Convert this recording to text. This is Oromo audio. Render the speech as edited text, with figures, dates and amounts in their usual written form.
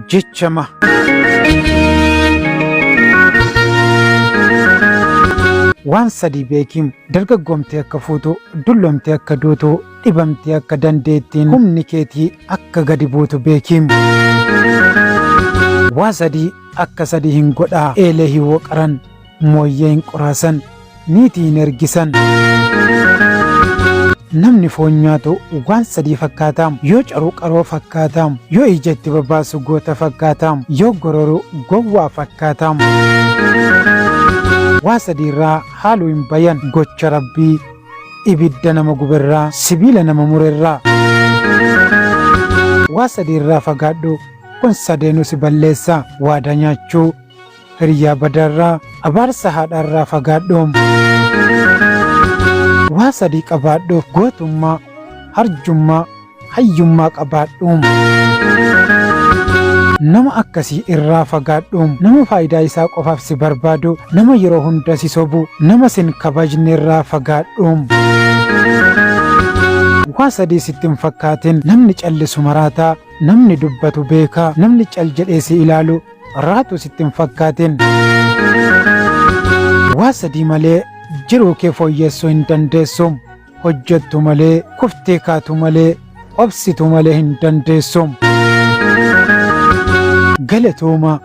Jechama. Waan sadii beekiim dargaggoomtee akka fuutu, dullomtee akka duutu, dhibamtee akka dandeettiin humni keetii akka gadi buutu beekiim. Waa sadii akka sadii hin godhaa eelee hin woqaran, mooyyee hin qoraasan, niitii hin ergisan. Namni foon nyaatu waan sadii fakkaataam. Yoo caru qaroo fakkaataam. Yoo ija itti babaasu goota fakkaataam. Yoo gororu gowwaa fakkaataam. Waa sadii irraa haaluu hin bayan. Gocha Rabbii, ibidda nama guberraa, sibiila nama murerraa. Waa sadii irraa fagaadhu kun sadeenuu si balleessa. Waadaa nyaachuu, Hiriyyaa badaarraa, abaarsa haadhaarraa fagaadhu. Waa sadii qabaadhu, gootummaa, harjummaa, hayyummaa qabaadhu. Nama akkasii irraa fagaadhu. Nama faayidaa isaa qofaaf si barbaadu, nama yeroo hunda si sobu, nama sin kabajne irraa fagaadhu. Waa sadii sitti hin fakkaatin, namni callisu maraataa, namni dubbatu beekaa, namni cal jedhee si ilaalu Raatu sitti hin fakkaatin. Waa sadii malee jiruu kee fooyyessuu hin dandeessu. Hojjettu malee, kuftee kaatu malee, obsitu malee hin dandeessu. Galatooma.